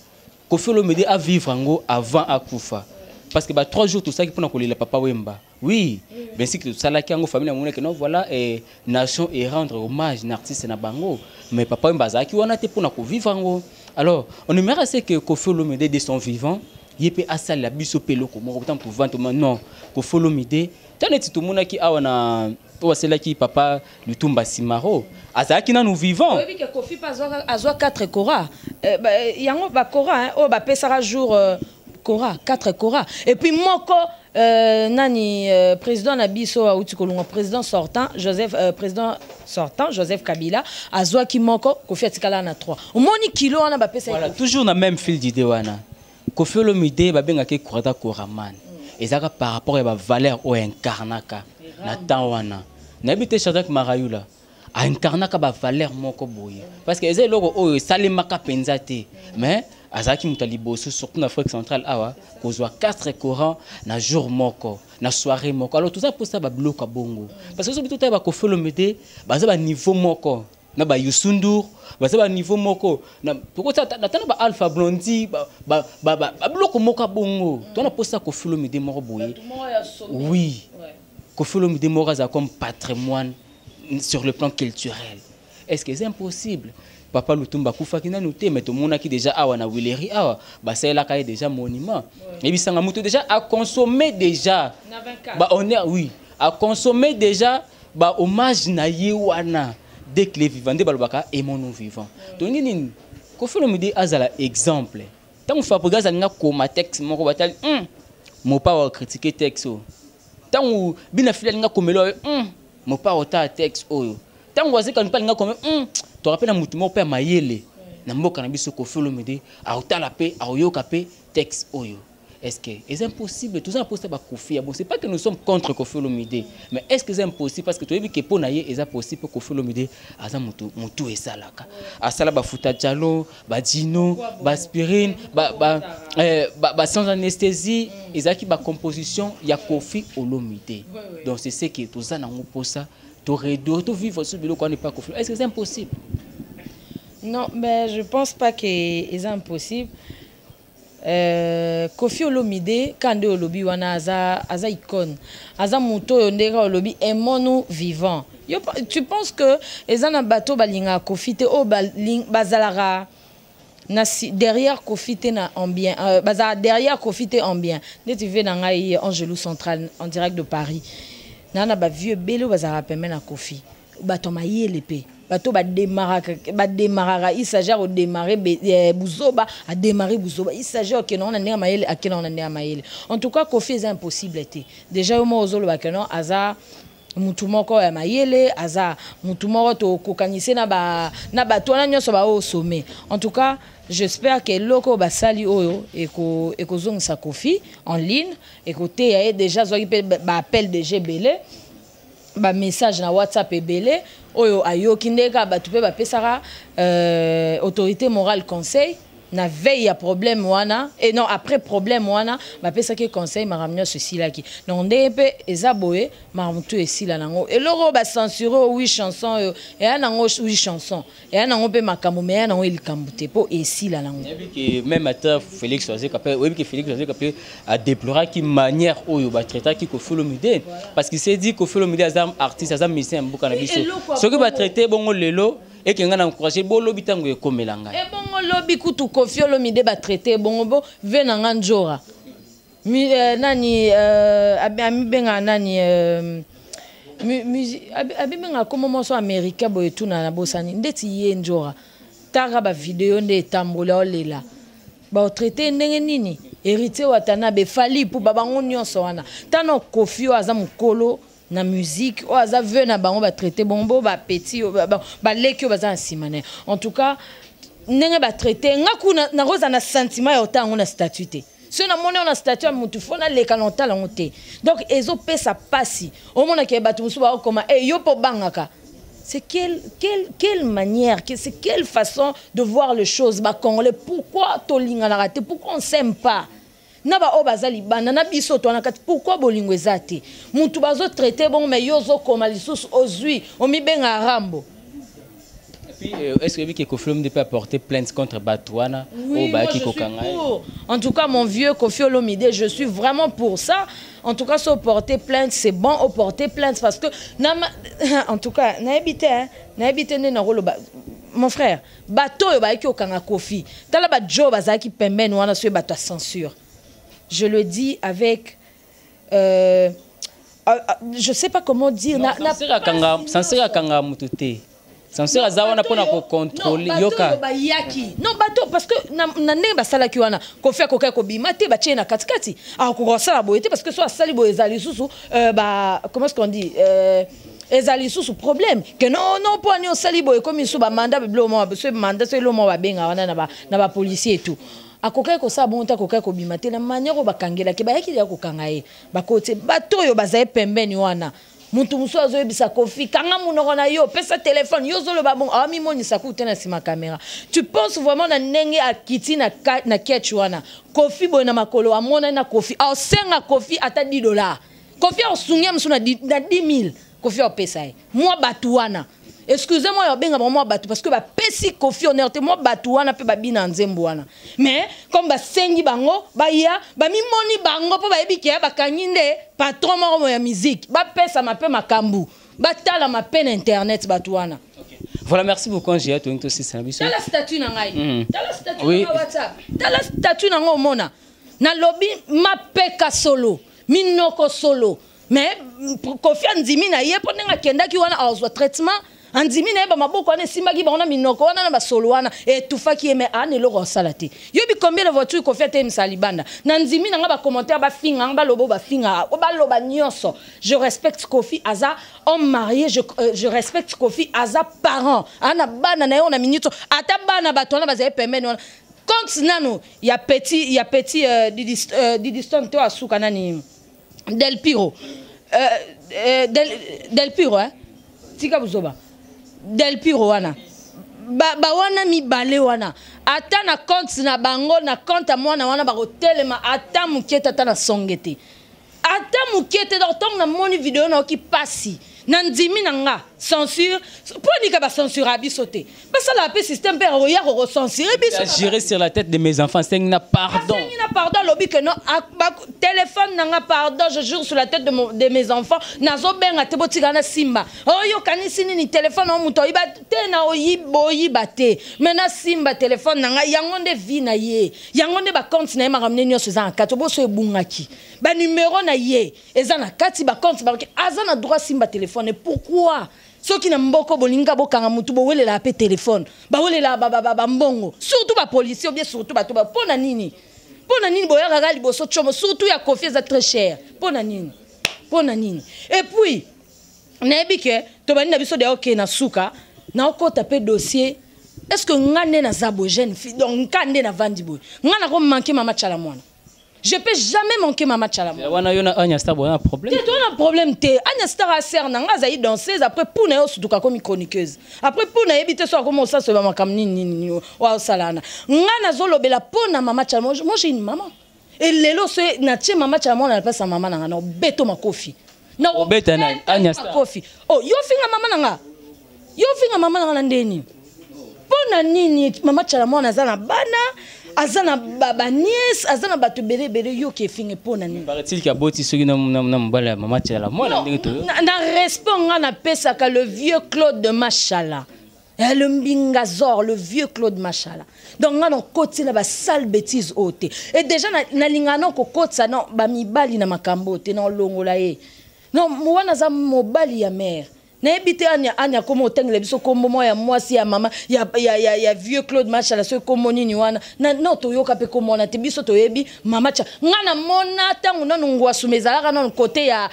Koffi Olomide avivre yango avant akufa, parce que ba 3 jours tosalaki mpona kolela Papa Wemba, oui, bien sûr que tosalaki yango, famille namonaki non, voilà, eh, nation et rendre hommage na artiste na bango, mais Papa Wemba azalaki wana te mpona kovivre yango. Alors on aimerait ce que Koffi Olomide, de son vivant, ye mpe asalela biso mpe eloko moko ntango tovandi toma. Non, Koffi Olomide, ta neti tomonaki awa na oyo asalelaki Papa Lutumba Simaro, azalaki nanu vivant. Oyebi ke Kofi mpe azwa 4 kora. Eh, yango bakora, hein, oyo bapesaka jour kora, 4 kora, et puis moko nani, président na biso auti kolongwa, président sortant Joseph, président sortant Joseph Kabila azwaki moko, Kofi atikala na 3. Omoni kilo wana bapesa ye. Voilà, Kofi. Toujours na même fil d'idée wana, Koffi Olomide babengaki Kurata Koraman, ezalaka par rapport ya bavaleur oyo incarnaka na temps wana. Nayebi te, Shadrack Marayula aincarnaka bavaleur moko boye, parce que eza eloko oyo esalemaka mpenza te, mais azalaki moto ya liboso, surtout na Afrique centrale awa, kozwa 4 kora na jour moko, na soirée moko. Alors toza mposa babiloko ya bongo, parce que soki totala baKoffi Olomide, baza baniveau moko na baYoussou N'Dour, baza baniveau moko na tana baAlpha Blondy, babiloko moko ya bongo. Tona mposa Koffi Olomide moko boye. Oui, Koffi Olomide moko azala comme patrimoine sur le plan culturel. Est-ce que c'est impossible? Papa Lutumba akufaki nanu te, mais tomonaki déjà awa na Wileri awa basalelaka ye déjà monument. Yebisanga, moto déjà aconsommer déjà ba honneur, oui, aconsommer déjà ba hommage na ye wana dès qu'il est vivant. Nde balobaka aimons-nous vivant. Tolingi nini? Koffi Olomide azala exemple. Ntango Fabregas alinga koma texte moko, batali Mopao acritiquer texte oyo. Ntango bina fili alinga komela oyo, Mopao otala texte oyo. Ntango azekani mpe alinga kome, toka mpe na motu moko mpe ya mayele na mboka na biso, Koffi Olomide, aotala mpe aoyoka mpe texte oyo. Est-ce que c'est impossible? Toza na posa baKoffi ya bon. C'est pas que nous sommes contre Koffi Olomide, mais est-ce que c'est impossible? Parce que toyebi ke mpo na ye eza possible, mpo Koffi Olomide aza motu, motu esalaka, asala bafuta jalo, badino, baaspirine, ba sans anesthésie, ezalaki bacomposition ya Koffi Olomide. Donc c'est ce que toza nango mposa, toredorer, tovivre sur biloko wana epa Koffi. Est-ce que c'est impossible? Non, mais je pense pas que c'est impossible. Koffi Olomide ka nde olobi wana, aza icône, aza moto oyo ndenge olobi aimons-nous vivant. Yo, tu penses que eza na bato balingaka Koffi te, oyo bazalaka na si, derrière Koffi te na en bien, bazalaka derrière Koffi te en bien? Neti vie na ngai Angelou Central en direct de Paris, naa na bavieux ebele oyo bazalaka pembe na Koffi, bato ya mayele mpe bato bademaraka. Il s'agit ya kodémarrer buzoba, adémarrer buzoba. Il s'agit okende ngo na ndenge ya mayele, akende ngo na ndenge ya mayele. En tout cas, Koffi eza impossible te. Déjà yo moko ozolobaka non, aza mutu moko ya mayele, aza mutu moko tokokanisi na bato wana nyonso baoyo sommet. En tout cas, j'espère que eloko oyo basali oyo ekozongisa Koffi en ligne, ekoteya ye. Déjà azwaki mpe baappel déjà ebele, bamessage na WhatsApp ebele oyo ayoki nde kaka bato mpe bapesaka autorité morale conseil na veille ya problème wana, et non, après problème wana bapesaki conseil, makambo nyonso esilaki. Donc ndenge mpe eza boye, makambo tu esila nango. Eloko oyo bacensure oyo, huit chanson oyo eya nango, huit chanson eya nango mpe makambo, mais eya nango elikambo te mpo esila nango. Oyebi ke même ata Félix Wazekwa mpe, oyebi ke Félix Wazekwa mpe adéploraki manière oyo batraitaki Koffi Olomide, parce qu'il s'est dit Koffi Olomide aza artiste, aza musicien ya mboka na biso. Eloko ya soki bongo. Batraite bongo lelo, eke ngai na encourage bolobi ntango ekomela ngai. Ebongo lobi kutu Koffi Olomide batraite bongo, bo ve na nga nzora mi, nani, amibengaka nani, Abimenga kombo moko américain boye tuna na bosani ndeti ye njora taka ba video nde etamboli aolela baotraite ndenge nini. Héritier Watanabe, Fally mpo babango nyonso wana, tano Kofi oyo aza mokolo na musique, oyo aza vieux na bango, batraite bongo bo bapeti baleki oyo baza na nsima na ye. En tout cas, ndenge batraite nga kuna, nakozala na sentiment ya otala yango na statut te. Soki namoni yango na statut ya motu, fo naleka na otala yango te. Donc ezopesa mpasi, omonaka bato mosusu baokoma e yo mpo obangaka. C'est quelle manière, c'est quelle façon de voir les choses, bah, Congolais? Pourquoi tolinganaka te? Pourquoi on s'aime pas? Na ba oyo baza libanda na biso to wana kati, pourquoi bolingo eza te? Mutu bazotraite bongo, mais yo ozokoma lisusu, ozwi omibenga Rambo. Puis, est-ce que Koffi Olomide peut apporter plainte contre bato wana? Oui, moi je suis pour. En tout cas, mon vieux Koffi Olomide, je suis vraiment pour ça. En tout cas, so porter plainte, c'est bon, au porter plainte parce que en tout cas, nayebi te, hein, nayebi te nde nakoloba. Mon frère, bato oyo bayaki okanga Koffi, tala ba Joe bazalaki pembeni wana, soki bato ya censure. Je le dis avec je sais pas comment dire. Censure akanga mutu te. Censure aza wana mpona kocontrôle, yoka. Bayaki non bato, parce que na ndenge basalaki wana, Kofi akokaki kobima te. Batie na katikati, akoka kosala boye te, parce que so asali boye, ezali lisusu ba, comment est-ce qu'on dit, ezali lisusu problème ke non non, mpo ani osali boye, ekomi lisusu bamanda bilo mo so manda so elo mo babenga wana na bapolicier et tout. Akokaki kosala bongo te, akokaki kobima te na manière oyo bakangelaki. Bayaki deya kokanga ye, bakoti bato oyo bazali pembeni wana. Mutu mosusu azoyebisa Kofi: "Kanga monoko na yo, pesa telefone." Yo ozoloba bongo, awamimonisa kutu te na nsima caméra. Tu penses vraiment na ndenge akiti na ketch wana, Kofi boye na makolo, amonani na Kofi, aosenga Kofi ata 10 $, Kofi aosungia mosu na 10 000, Kofi aopesa ye. Mwa bato wana, excusez moi babenga bango mwa bato, parce que bapesi Kofi honneur te. Mwa bato wana mpe babina nzembo wana, mais comme basengi bango baya, bamimoni bango mpo bayebi ke bakangi nde patron moko mo ya musique, bapesama mpe makambo, batalama mpe na internet bato wana. Voilà, merci beaucoup Angela, toyingi tosisa na biso. Tala statut na ngai, tala statut na WhatsApp, tala statut nango, omona nalobi mapeka solo, minoko solo. Mais Kofi andimi na ye mpo ndenge akendaki wana, azwa traitement, andimi na ye bamaboko wana esimbaki bango na minoko wana na basolo wana etufaki ye, mais ana eloko asala te. Yobi combien de voiture Kofi atelemisa libanda? Na ndimi na nga, bacommentaire bafinga nga, baloba, bafinga, baloba nyonso, je respecte Kofi, aza homme marié. Je respecte Kofi, aza parent, ana bana na ye. Na minute ata bana bato wana bazali pembeni wana, compte nano ya petit Didiston te, asuka nani, Del Piro, Del Piro, hein? Tika buzoba, Del Piro wana, ba wana mibale wana, ata na compte na bango, na compte ya mwana wana, bakotelema ata moke te, ata na songe te, ata moke te. Donc ntongo namoni video, nayoki pasi. Na ndimi na nga, censure mpo nika bacensure biso te, basalaka mpe système mpe oya kokocensure biso. Juré sur la tête de mes enfants, sengi na pardon. Asengi na pardon, alobi ke non, téléphone na nga, pardon, je jure sur la tête de mes enfants, nazobenga te, botika na simba. Oyokanisi nini? Telefone o moto oyiba te, na oyiba te, mais nasimba telefone na ngai, yango nde vie na ye, yango nde bacompte na ye, makambo nde nyonso eza na kati. Oboso ebungaki, banumero na ye eza na kati, bacompte bakoki, aza na droit simba telefone. Pourquoi soki na mboka bolinga bokanga mutu, bowelelaka mpe telefone, bawelelaka bambongo, surtout bapolicier, obie surtout bato? Mpo na nini? Mpo na nini boyaka kaka liboso tiomo? Surtout ya Kofi eza très cher. Mpo na nini? Mpo na nini? Et puis nayebi ke tobandi na biso deya, okee na suka, naokɔta mpe dossier. Est ce que nga nde naza boye, jeune fille, donc nka nde navandi boye, nga nakomanke mama Tshala Mwana? Je peux jamais manquer mama Tshala Mwana. Wana yo na Anya Star bona problème? Te, toza problème te. Anya Star asere na nga, azali danseuse. Après mpo na ye osutuka, akomi chroniqueuse. Après mpo nayebi te so akomi osasoba makambo nini nini oyo osala wana. Nga nazolobela mpo na mama Tshala. Moi, j'ai une maman, et lelo so natie mama Tshala Mwana na place ya mama na nga, na obeto makofi. Obeta nani? Anya Star? Makofi. Oh, yo finga mama na nga, yo finga mama na nga na ndeni? Mpo na nini? Mama Tshala Mwana aza na bana, aza na baniese, aza na bato ebele ebele. Yoki efinge mpo na nini? Paraît-il qu'aboti soki na mobali ya mama Tshala Mwana, ndenge toyo. Na respect nga napesaka le vieux Claude de Machala. Eh, le Mbingazor, le vieux Claude Machala. Donc nga nakoti na basale bêtise oyo te. Et déjà nalingaka na kokotisa na bamibali na makambo oyo te. Na olongola ye. Non, wana aza mobali ya mare. Nayebi te ani ani akoma otangela biso kombo moko ya mwasi ya mama ya vieux Claude Machala, soki kombo nini wana na no toyoka mpe kombo wana te. Biso toyebi mama cha nga namona ntango nanu ngwasuma ezalaka nanu kote ya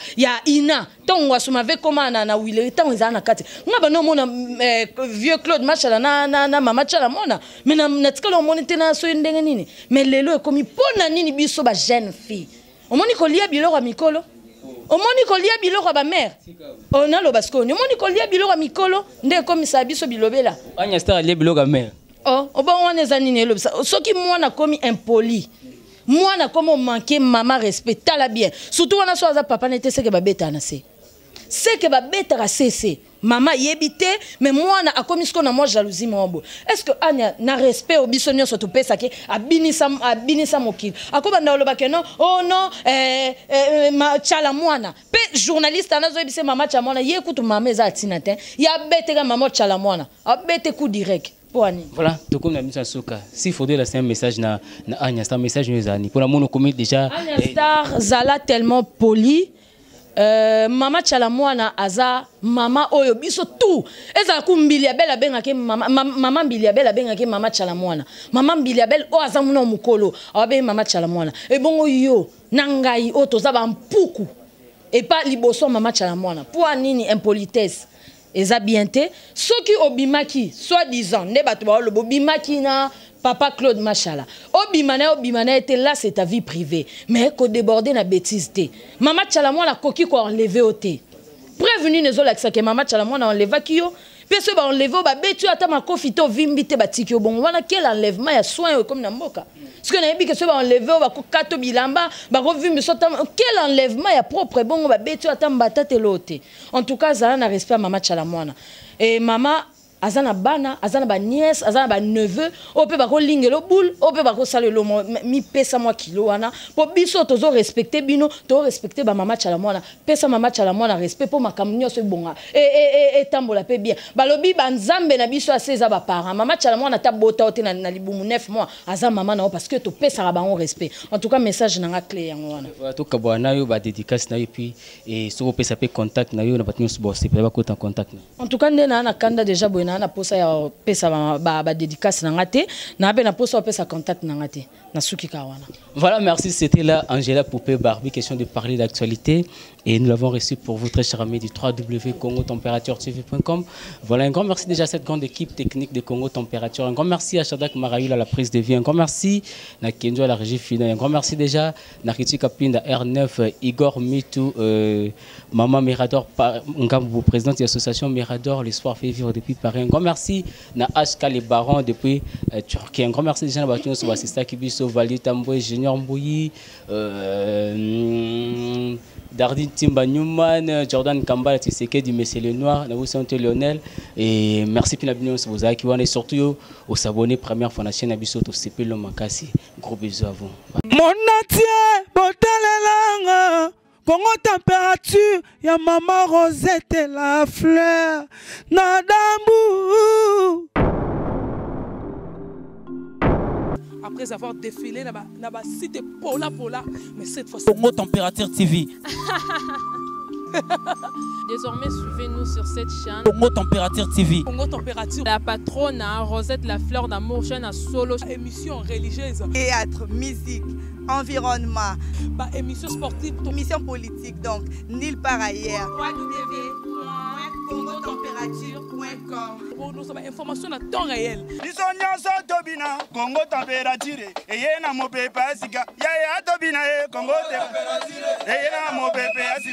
ina, ntango ngwasuma ave koma na wileri, ntango ezala na kati nga bano omona vieux Claude Machala na mama Chala mona, mais natikala omoni te na soki ndenge nini. Mais lelo ekomi mpo na nini biso ba jeune fille omoni kolia biloko ya mikolo, omoni kolia biloko ya bamare, naloba sikoyo omoni kolia biloko ya mikolo nde ekomisa biso bilobela. Anya Star alie biloko ya mare. Oh, obongo wana eza nini elobisa? Soki mwana akomi impoli, mwana akomi omanke mama respect, tala bien, surtout wana so aza papa nete seke babetaka na se, seke babetaka sese mama ayebi te, mais mwana akomi sikoyo na mwa jalousie moko boye. Est ce que Anya, na respect oyo biso nyonso topesaki, abinisa mokili, akobanda kolobake non, oh non, ma, Tshala Mwana mpe journaliste ana azoyebisa mama Tshala Mwana ye kutu mama eza atina te, ye abeteka mama Tshala Mwana, abete coup direct mpo ani. Voilà, tokomi na biso ya suka. S'il faudrait laisser un message na Anya Star, message oyo ezali mpona mona okomi déjà. Anya Star, zala tellement poli. Mama Tshala Mwana aza mama oyo biso tout ezala ku Mbili Abel abengaki mama, mama Mbili Abel abengaki mama Tshala Mwana, mama Mbili Abel oyo aza muna mokolo ababengi mama Tshala Mwana. Ebongo yo na ngai oyo toza bampuku epa liboso ya mama Tshala Mwana, mpo nini impolitesse eza bien te? Soki obimaki, soi disant nde bato baoloba obimaki na papa Claude Machala, obima na ye, obima na ye te, là c'est ta vie privée, mais kodéborde na bêtise te. Mama Tshala Mwana akoki koenleve yo te. Preuve nini ezolakisaka mama Tshala Mwana enlevaki yo? Mpe soki baenleve yo, babeti yo ata makofi te, ovimbi te, batiki yo bongo wana, quel enlèvement ya soin oyo ekomi na mboka? Soki nayebi ke soki baenleve yo, bakokata bilamba, bakovimbi so, quel enlèvement ya propre bongo? Babeti yo ata mbata te, loo te. En tout cas, azala na respect ya mama Tshala Mwana. E mama aza na bana, aza na banièce, aza na baneveu oyo mpe bakolingela boule, oyo mpe bakosala elo. Mipesa mwa kilo wana, mpo biso tozorespecte bino, tozorespecte bamama Tshala Mwana. Pesa mama Tshala Mwana respect, mpo makambo nyonso ebonga, etambola mpe bien. Balobi banzambe na biso ase eza baparent. Mama Tshala Mwana ata bota yo te na libumu 9 mois, aza mama na yo, parce que topesaka bango respect. En tout cas, message na nga clé yango wana. Tokabwana na yo, badédicace na yo, puis soki opesa mpe contact na yo na bato nyonso bosepela bakota contact na. En tout cas, nde naa na kanda déjà boye, naa na posa ya kopesa badédicace na nga te, naa mpe na posa opesa contact na nga te, nasuki kaka wana. Voilà, merci. C'était là Angela Poupée Barbie, question de parler d'actualité. Et nous l'avons reçu pour vous, très chers amis du www.congotempérature-tv.com. Voilà, un grand merci déjà à cette grande équipe technique de Congo Température. Un grand merci à Shadak Marayoul à la prise de vie. Un grand merci à Kenjo à la régie finale. Un grand merci déjà à Riti Kapinda R9, Igor Mitou, Maman Mirador, Ngambou, présidente de l'association Mirador, l'espoir fait vivre depuis Paris. Un grand merci à HK les Barons depuis Turquie. Un grand merci déjà à Batunus, Bassista Kibiso, Vali Tamboué, Junior Mbouyi, Dardin Timba Newman, Jordan Kambala Tshisekedi, Monsieur le Noir, Nabou Santé Lionel, et merci Pina Bino Bozaki wana, et surtout aux s'abonner première fois na chaîne na biso to sepelo makasi. Gros bisous à vous. Mon entier, botalelanga, Congo température, ya maman Rosette la fleur, Nadambu. Après avoir défilé na ba site pola pola, mais cette fois Congo Température TV. Désormais, suivez-nous sur cette chaîne. Congo Température TV. Congo Température. La patronne, hein, Rosette la fleur d'amour, chaîne à solo. Émission religieuse. Théâtre, musique, environnement. Bah, émission sportive. Émission politique, donc, nulle part ailleurs. www.congotempérature.com. Pour nous, information à temps réel. Biso nyonso tobina Kongo Température eye na mopepe ya sika, yaya, tobina ye Kongo eye na mopepe ya sika.